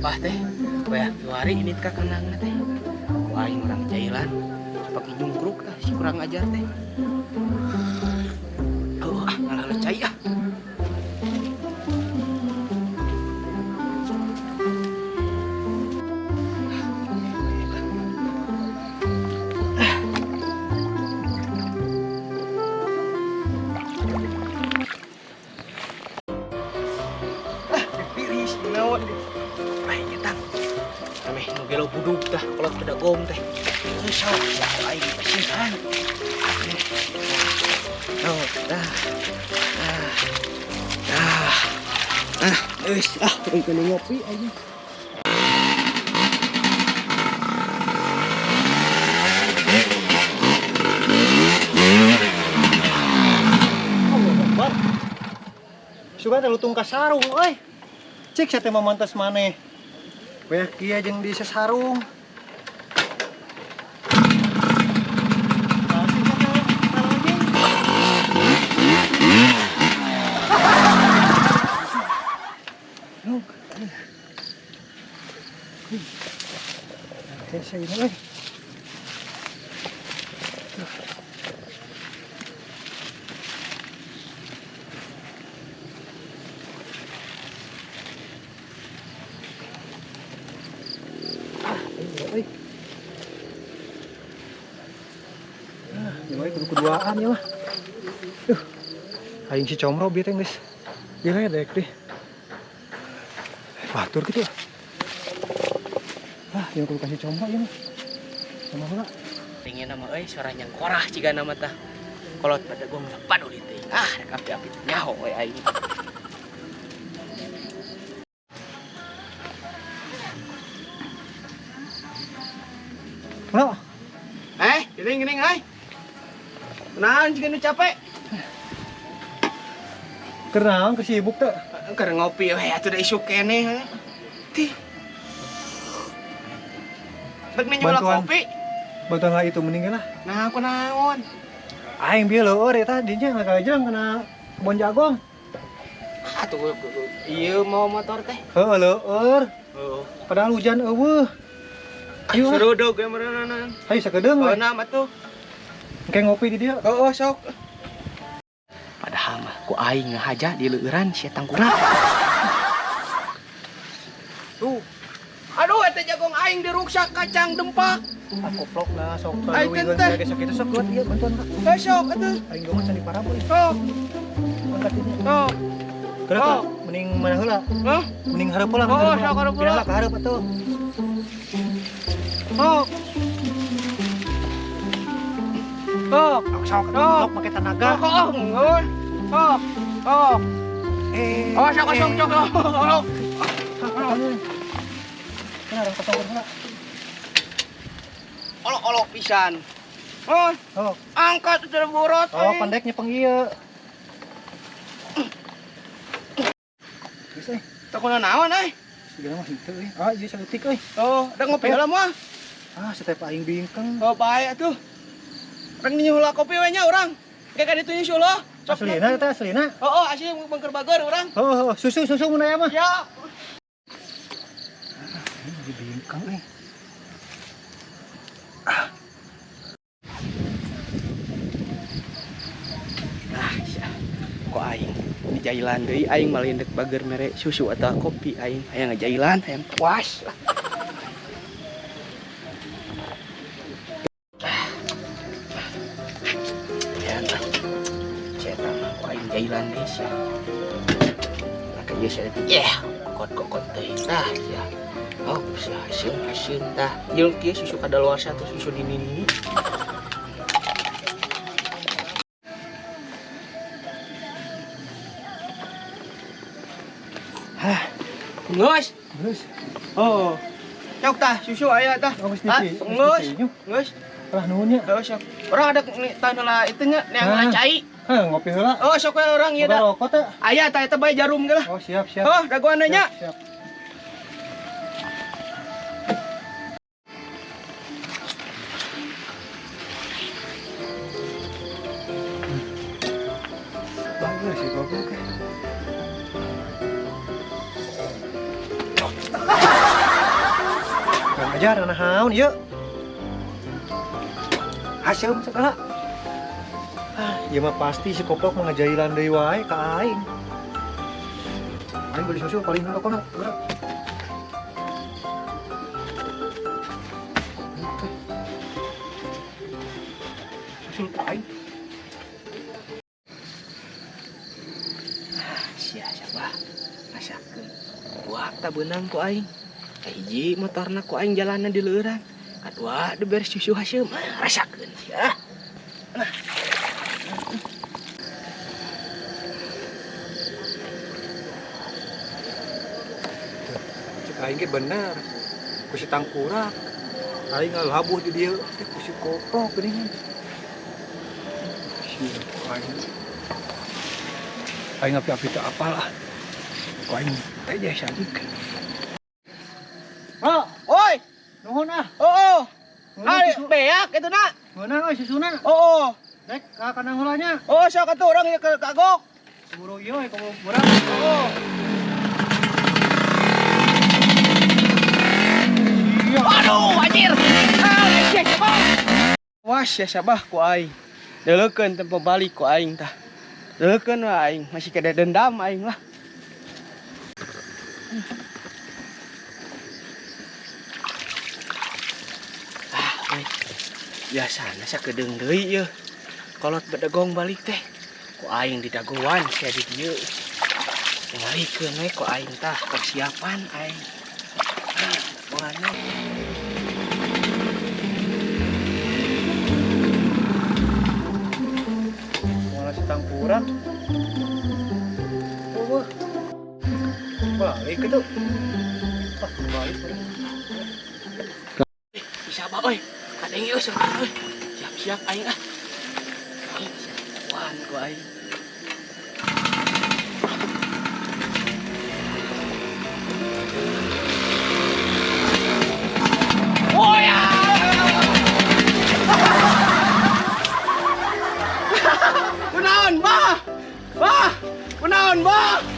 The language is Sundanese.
Bah teh, wah kiwari ini ka kandangna teh. Ku aing urang jailan, pake nyungkruk tah si kurang ajar teh. Oh, ah ngalah cai ah. Ah, dipiris naon di. Ah, ieu tang. Ameh nu gelo budug tah kolot bedagong teh. Sok sia aing pasihan. Oh, dah. Ah. Ah. Ah, geus ah aing kudu ngopi aing. Allah Akbar. Sugan teh lutung ka sarung euy. Cik sia teh mamantas maneh. Weh kieu jeung di sasarung. Masih sia teh anjing. Nuk. Hese ini euy. Ah, euy. Ah, ieu mah kudu kuduaan ieu mah. Duh. Aing si comro bieu teh geus diledek deh. Batur kitu. Ah, ieu kudu kasih comro ieu mah. Sama heula. Pengen nama euy suara nyangkorah ciga nama tah. Kolot bedagong paduli teuing. Ah, rek api-api nyaho we aing. Bro, Gini gini hai. Naon jiga nu capek? Keur naon keur sibuk teh? Keur ngopi we atuh da isuk keneh. Tih. Bek nyolak Bantuan. kopi. Bantuan lah itu mending lah. Nah, aku naon? Aing bieu leueur eta dinya ngakajeng kana kebon jagung. Ah, tuh ieu mau motor teh. Heuh leueur. Heeh. Padahal hujan eueuh. Ayo ah. Seruduk ge meureunan. Hayu sakedeung Oh, we. nah atuh. Engke ngopi di dieu. Oh, sok. Padahal mah ku aing ngahaja di leueuran sia tangkurak. Tuh. Aduh, eta jagong aing diruksak kacang dempak. Ah koplok lah sok Aing leuwih teh. geus sakitu sok kuat ieu bantuan lah. Eh, sok atuh. Aing geus can diparabol. Sok, Angkat ini. sok. Kenapa? Oh. Mending mana heula? Hah? Mending hareup heula. Oh, sok hareup heula. Pindah lah ka hareup atuh. Sok. Sok. Sok Sok. atuh make tenaga. Sok, oh, oh. Sok. Sok. Eh. Oh, sok, sok, sok, sok. Kenapa orang kosong heula? Olok-olok pisan. Oh, Oh, angkat udah borot. oh pendeknya peng ieu. Geus euy. Takuna naon euy? Sigana mah henteu euy. Ah, ieu saeutik euy. Oh, ada ngopi heula mah. Ah, setep aing bingkeng. Oh, bae atuh. Rek nyuhula kopi we nya urang. Kayak ka ditu nyusul lo. Sok. Aslina eta aslina. Oh, oh, asli bengker bager urang. Oh, oh, susu susu mun aya mah. Ya. Ini bingkeng euy. Ah, sia. Kok aing dijailan deui aing malah ndek bager mere susu atau kopi aing hayang ngajailan hayang puas lah. Ya lah. Sia mah ku aing jailan deui sia. Nah, ieu sia teh yeh kokot-kokot teh tah sia. Oh, sia haseum haseum tah. Jeung kieu susu kadaluarsa teh susu dini-dini. Hah, Geus. geus. Oh. Cok tah susu aya tah. Oh, geus Ah, niki. geus. Geus. Lah nuhun nya. Oh, sok. Urang ada nih lah itu nya neang Ah. cai. Heh, ngopi heula. Oh, sok we urang ieu Boga da. rokok teh. Aya tah eta bae jarum ge lah. Oh, siap, siap. Oh, dagoan nya. Siap, siap. Bagus sih goblok. Ajar naon ieu? Haseum segala. Ah, ieu mah pasti si koplok mah ngajailan deui wae ka aing. Aing beli susu paling rokona, gerak. Susu ka aing. Ah, sia siapa? Rasakeun. Buak tak beunang ku aing. Kahiji motorna ku aing jalanna di leuran. Kadua dibere susu haseum. Ah, rasakeun sia. Cek aing ge bener. Ku si tangkurak. Aing ngalabuh di dieu teh ku si koplok geuningan. Sia ku aing. Aing api-api teu apal ah. Ku aing teh je sadik. Oh, Oi, nuhun ah. oh, oh. Ngeunah Ay, susu. beak itu nak. Ngeunah euy susuna. Oh, oh. Rek ka kandang heula nya. Oh, sok atuh urang ieu ke kagok. Buru ieu we kamu beurang. Oh. Iya. Aduh, anjir. Ah, sia siapa? Wah, sia sabah ku aing. Deuleukeun tempo balik ku aing tah. Deuleukeun we aing, masih kena dendam aing lah. Ah, euy. Biasana sakedeung deui ieu. Kolot bedegong balik teh. Ku aing didagoan sia di dieu. Tingalikeun we ku aing tah persiapan aing. Ah, dagoanna. Malah si tangkurak. Oh, wah. Balik itu. Ah, balik. Balik. Bisa ba euy? Kadeng ieu sebentar euy. Siap-siap aing ah. Aing siap ku aing. Woi! Kunaon, Bah? Bah! Kunaon, Bah?